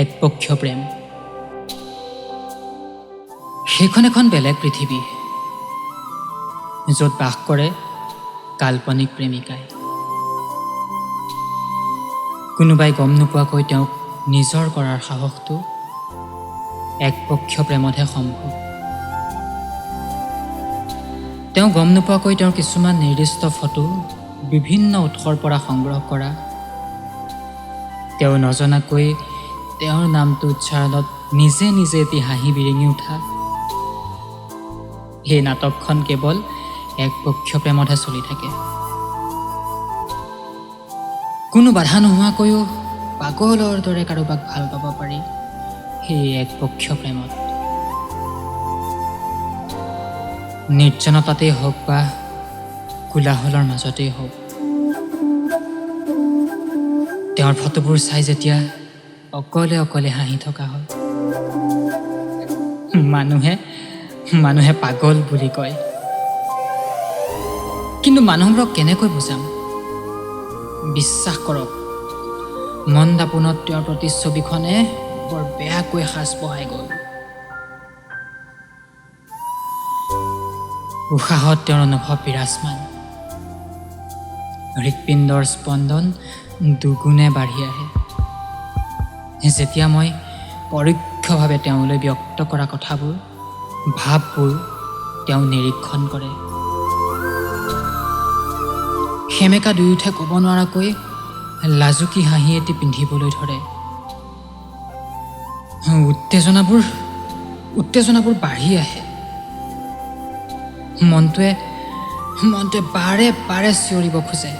একপক্ষীয় প্ৰেম। সেইখন এখন বেলেগ পৃথিৱী, য'ত বাস কৰে কাল্পনিক প্ৰেমিকাই। কোনোবাই গম নোপোৱাকৈ তেওঁক নিজৰ কৰাৰ সাহসটো একপক্ষীয় প্ৰেমতহে সম্ভৱ। তেওঁ গম নোপোৱাকৈ তেওঁৰ কিছুমান নিৰ্দিষ্ট ফটো বিভিন্ন উৎসৰ পৰা সংগ্ৰহ কৰা, তেওঁ নজনাকৈ তেওঁৰ নামটো উচ্চাৰণত নিজে নিজে এটি হাঁহি বিৰিঙি উঠা, এই নাটকখন কেৱল একপক্ষীয় প্ৰেমতহে চলি থাকে। কোনো বাধা নোহোৱাকৈও পাগলৰ দৰে কাৰোবাক ভাল পাব পাৰি সেই একপক্ষীয় প্ৰেমত। নিৰ্জনতাতেই হওক বা কোলাহলৰ মাজতেই হওক, তেওঁৰ ফটোবোৰ চাই যেতিয়া অকলে অকলে হাঁহি থকা হয়, মানুহে মানুহে পাগল বুলি কয়। কিন্তু মানুহবোৰক কেনেকৈ বুজাম? বিশ্বাস কৰক, মন দাপোনত তেওঁৰ প্ৰতিচ্ছবিখনে বৰ বেয়াকৈ সাজ বহাই গ'ল। উশাহত তেওঁৰ অনুভৱ বিৰাজমান, হৃৎপিণ্ডৰ স্পন্দন দুগুণে বাঢ়ি আহে যেতিয়া মই পৰোক্ষভাৱে তেওঁলৈ ব্যক্ত কৰা কথাবোৰ, ভাৱবোৰ তেওঁ নিৰীক্ষণ কৰে। সেমেকা দুয়োঠে ক'ব নোৱাৰাকৈ লাজুকী হাঁহি এটি পিন্ধিবলৈ ধৰে। উত্তেজনাবোৰ বাঢ়ি আহে। মনটোৱে মনটোৱে বাৰে বাৰে চিঞৰিব খোজে,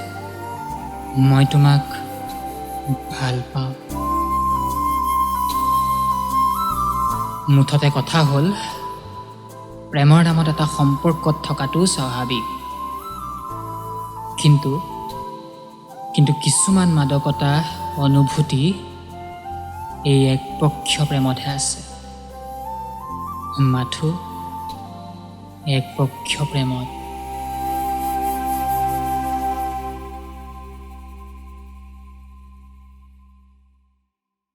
মই তোমাক ভাল পাওঁ। মুঠতে কথা হ'ল, প্ৰেমৰ নামত এটা সম্পৰ্কত থকাটো স্বাভাৱিক, কিন্তু কিন্তু কিছুমান মাদকতা, অনুভূতি এই একপক্ষীয় প্ৰেমতহে আছে, মাথো একপক্ষীয় প্ৰেমত।